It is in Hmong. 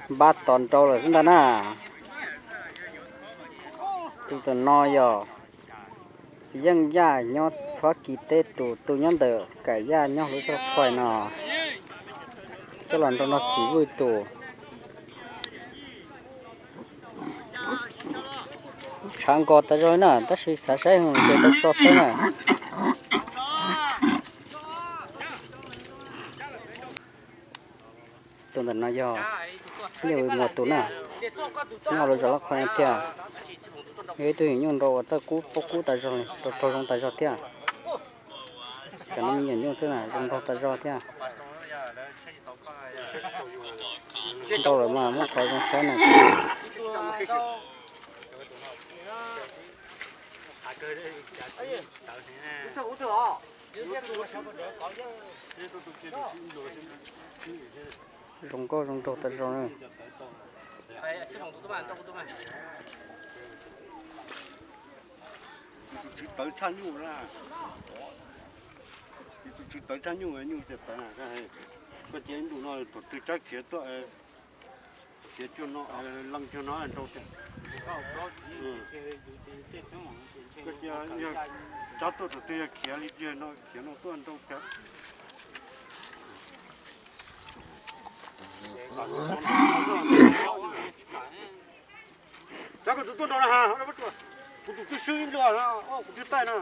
Npaj tos nrau lawm xwb ntag na. Tus tam no yog Yeej Yaj nyob Fab Kis teb, tus tus nyob ntawm Kam Yaj nyob hauv lub zos Khuais no. Coj los nrau nrog Txhim Vwj tus. Tshav nkos tas zog na, tab sis xav saib ces tau tso saib na. Tus ntawm no yog Nyiaj Vwm Muas tus na, nyob lub zos Laj Khuais no thiab. Yog ib tug yawm nyuj nrau uas txawj kub, paub kub tas zog li, rau raug zoo tas zog thiab. Cov no me yawm nyuj xwb na, zoo nraug tas zog thiab. Nrau lawm mas muab qhov zoo saib na. Zoo nkauj zoo nraug tas zog na. Tus tswv tawv tshaj nyuj na. Tus tswv tawv tshaj nyuj, nyuj tias tawv na. Koj cia ib ntus no thaum twg tsab khiav tuaj, khiav cuag no, leej cuag no nrau tiag. Koj cia yog tsab tuaj thaum twg yog khiav li tiag no, khiav no tuaj nrau tiag. Tsab koj tus tuaj nrau na ha, kuv tus twb swb ib ntua, kuv twb taij na.